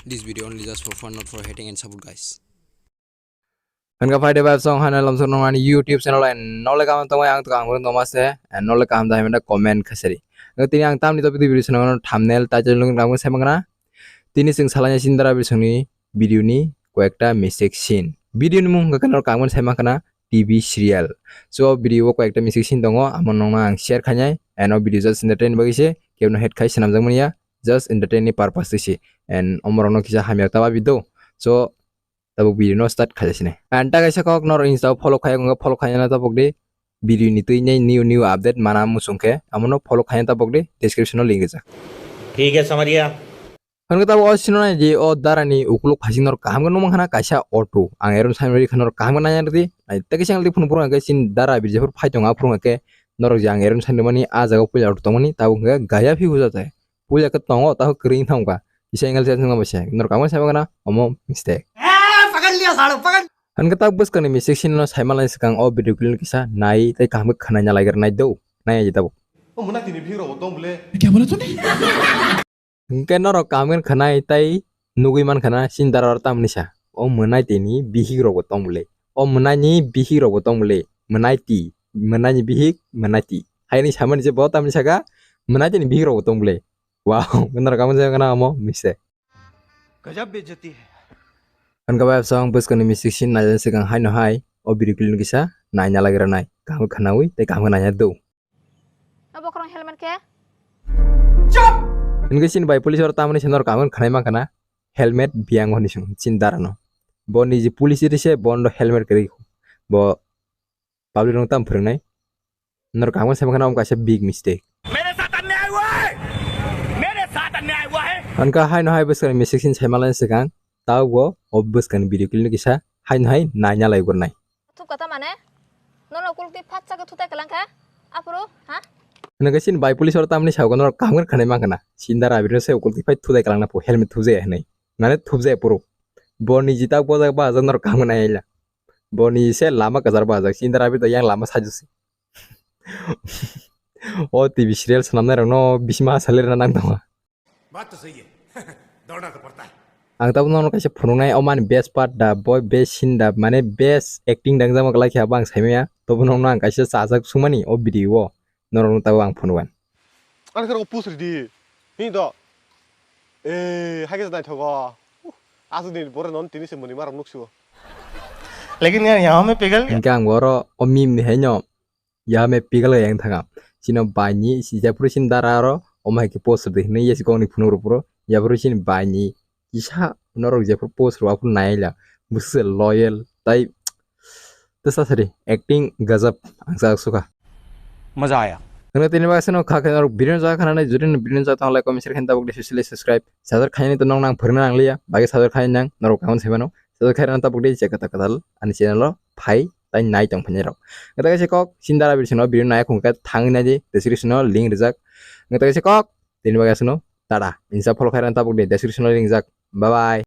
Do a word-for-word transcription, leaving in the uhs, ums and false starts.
This video only just for fun, not for hating and support, guys. Hwnka phai de vibe song hana lamsok nong ani YouTube channel and nole kam tong ang to ang nong maste and nole kam dai menda comment khasari. Nang tini ang tamni topic video song thumbnail title nung nang sai mangna. Tini sing salanya Sindara bisongni video ni koyekta mistake scene. Video ni mung hwnka nor kamun sai mangna T V serial. So video o koyekta mistake scene tongo amo nong ang share khainai and o video just entertain bagwi se kebno head khai swnamjak manya just entertain ni purpose se and omorok no kisa hamya taba bido. So tabuk video no start khaisine. And ta kaisa kok nor Insta follow khai wngkha, follow khaina tabuk di video ni twi nei new new update mana muchung khe amono follow khaina tabuk di description o link rijak. ठीक है समझ गया। Hwnke tabuk o sino nai di o dara ni ukuluk phasing nor kaham khe nukmang khana kaisa auto. Ang eron sai ri khana kaham khe nai di. Nai ta kaisa ang di phunu phuru khe sin dara bi jephur phai tongo phuru khe norok jang eron sai mani a jaga puila auto tongmani tabuk khe gaya phi huja tai. Puila khe tongo, taho kwrwi wng thangkha. Kisa angle se thangma se. Norok ang sai mangana, omo mistake. ए, पकड़ लिया सालो, पकड़। Hwnke tak bwskangni mistake sino sai malai swkang o video clip kisa nai tei kaham khe khwnaina lai nai do. Nai aji tabuk. O mwnai tini bihik rok bo tong bwle. क्या बोला तूने? Hwnkhe norok kaham khe khwnai tei nugwi man khana sin dara tamni sa. O mwnai tini bihik rok bo tong bwle. O mwnai ni bihik rok bo tong bwle. Mwnai ti, mwnai ni bihik, mwnai ti. Haini samani je bo tamni saka, mwnai tini bihik rok bo tong bwle. Wow, norok ang jagana amo mistake. गजब बेइज्जती है। Hwnka bai song bwskangni mistake sin naina swkang haino hai o video clip kisa naina lai rwnai. Kaham khwnawi tei kaham naina do. O bokhorok helmet khe? Hwnke sin bai police oro tamni se norok kaham khwnai mankha na helmet biyang hwnwi song sin dara no. Bo niji police ri se bondo helmet kwrwi bo public rok tam phwrwngnai. Norok kaham sai mankha na omo kaisa big mistake. मेरे साथ अन्याय हुआ है। मेरे साथ अन्याय हुआ है। Hwnka haino hai bwskangni mistake sin sai malai swkang tabuk o bwskangni video clip kisa haino hai naina lai gurnai. Thuk kata mane? Nono kulti phat chaka thutai kalang kha? Aphuru, ha? Hwnke sin bai police oro tamni sago norok kaham khwnai mankha na. Sin dara abirno se kulti phai thutai kalang na po helmet thubjaya hwnwi. Mane thubjaya puro. Bo niji tak bojak ba aja norok kaham khwnai aila. Bo niji se lama kwchar bajak. Sin dara abirno yang lama sajusi. O T V serial swnamnai rokno bisima salirna nang tongo. बात तो सही है। दौड़ना तो पड़ता है। Ang tabuk nono kaisa phunuknai o mani best part da, boy best scene da, mane best acting dangjak ma kwlai khe abo ang saimaya. Tobo nono ang kaisa chajak sumani o video o norok no tabuk ang phunugan. Ani khoro post ridi. Hini do. Eh, hai khe naithogo. Aswk ni bore non tini se muni marok nuksio. लेकिन यार यहाँ में पिघल गया। Hwnkhe ang oro o meme ni haino ya me pigal yang thanga. Chino bai ni si ya phuru sin dara aro omo hai khe post de hinwi ya si kok ni phunuk rok phuru ya phuru sin bai ni kisa norok je phuru post rok aphuru nai la bwswk loyal tai tesa sari acting gajab ang sa suka. मजा आया। Hwnwi tini bagwi seno kha khe norok video no jaga khanani jodi no video no jaga tong like comment share khaina tabuk de subscribe sajak khaini to nong nang phwrwngna nang liya bagwi sajak khaini nang norok kaun se mano sajak khaina tabuk de je kata kata ani channel o phai tai nai tong phai rok. Ngata kaisa kok sindara video sino video nai khung khe thang nai di description o link rijak. Ngata kaisa kok tini bagwi seno tada insa follow khairang tabuk de description o link rijak. Bye bye.